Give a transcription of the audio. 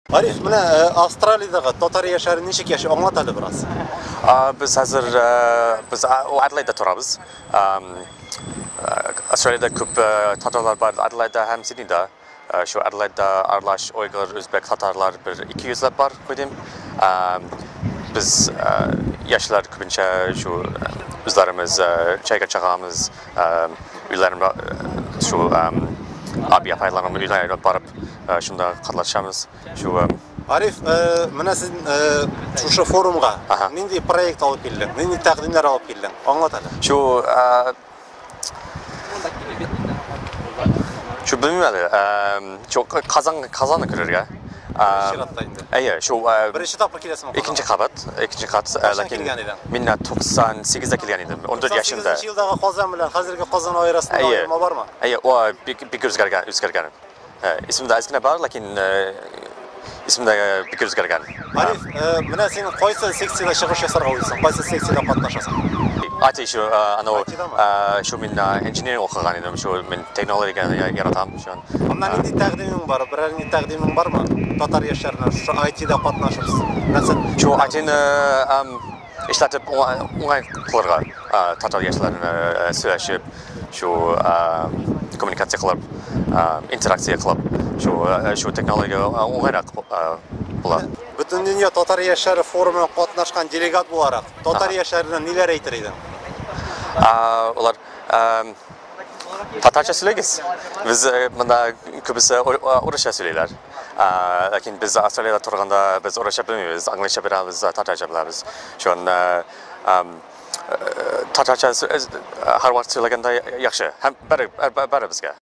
Ариф, менә Австралиядәге татар яшьләре ничек яши, аңлат әле бераз. Без хәзер без Аделаидда торабыз. Австралиядә күп татарлар бар, Аделаидда һәм Сиднейда. Шу Аделаидда аралаш уйгыр, үзбәк, татарлар бер 200 ләп бар, куйдым. Без яшьләр күбенчә шу үзләребез чәйгә чыгабыз, өйләренә шу абый апайларның өйләренә барып шунда катнашабыз. Шу Ариф, менә син шушы форумга нинди проект алып килдең, нинди тәкъдимнәр алып килдең? Аңлат әле. Шу Шу белмим әле. Шу Казан Казанны күрергә. Чиратта инде. Әйе, шу Беренче тапкыр киләсеңме? Икенче кабат, икенче кат, Кайчан килгән идең? Мин 98-дә килгән идем. 14 яшемдә. 98 елдагы Казан белән хәзерге Казан арасында аерма бармы? Әйе, о, бик бик үзгәргән, үзгәргән. Исемдә әз генә бар, ләкин исемдә бик үзгәргән. Ариф, менә син кайсы секциядә чыгыш ясарга уйлыйсың? Кайсы секциядә катнашасың? IT шу, анау, шу мин инженеринг укыган идем, шу мин технологияне яратам, шу. Аннан нинди тәкъдимең бар? Берәр нинди тәкъдимең бармы? Татар яшьләренә шушы IT-да катнашып, нәрсә? Шу IT-ны эшләтеп уңай кылырга татар яшьләренә сөйләшеп, шу коммуникация кылып, интеракция кылып, шу шу технология уңайрак була. Бөтендөнья татар яшьләре форумына катнашкан делегат буларак, татар яшьләренә ниләр әйтер идең? Алар татарча сөйләгез. Без монда күбесе урысча сөйлиләр. Ләкин без Австралиядә торганда без урысча белмибез, английча беләбез, татарча беләбез. Шуңа татарча һәрвакыт сөйләгәндә яхшы. Һәм барыбызга.